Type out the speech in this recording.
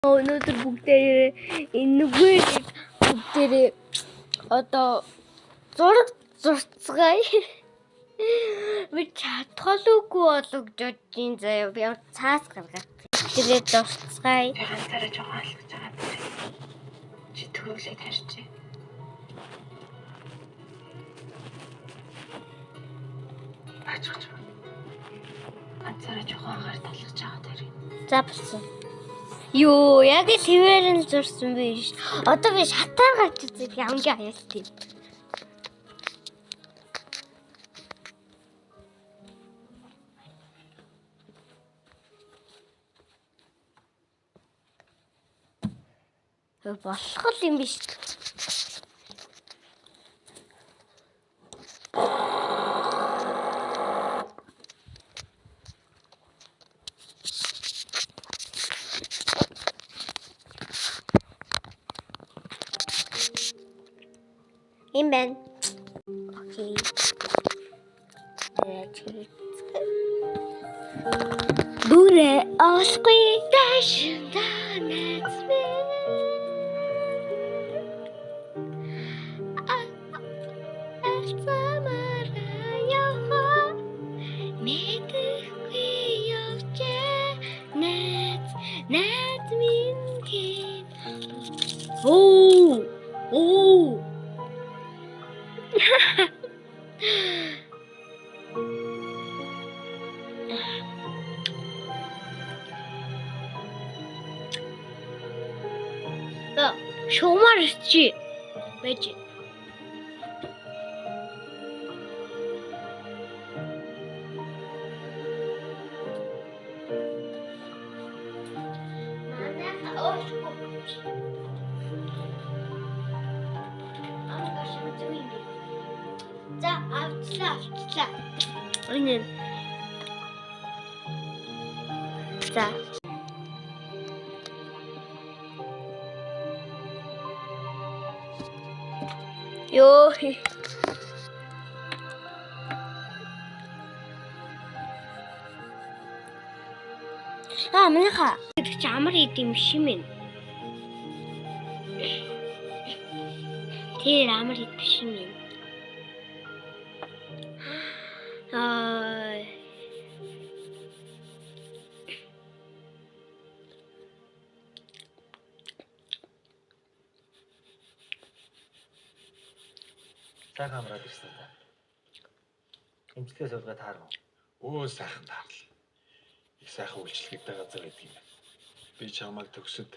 Өнөөдөр бүгдээрээ энэгээр бүгдээрээ одоо зураг зурцгаая. Би чадхалуугүй болов гэж бодож ин заяа. Би цаас гаргаад. Тэрээ зурцгаая. Би ганцаараа жоохон алхаж байгаа даа. Чи төгөглөө тарьчих. Аачих ч. Ганцаараа жоохон ангаар талхаж байгаа даа. За болсон. Йоо, яг л хэвээр нь зурсан биш. Одоо би шатаар гарч үзэх хамгийн аюултай юм. Болох л юм биш. Юм байна. Окей. Бүрээ олохгүй даш танаас мэ. Алцамаараа явах мэдэхгүй явжээ найз найз минь хэн. Оо оо. Шугамар ирчи байж. Манайха өөрчлөхгүй. За авчлаа авчлаа. Энэ. За. Йоо. Аа манайха гэдэг чи амар идэм юм шим юм. Тэр амар ид биш юм. Аа. Сайхан амраад ирсэн та. Эмчилгээ судалгаа таарав. Өө сайхан таарлаа. Их сайхан үйлчлэгтэй газар байдаг юм байна. Би чамайг төгсөд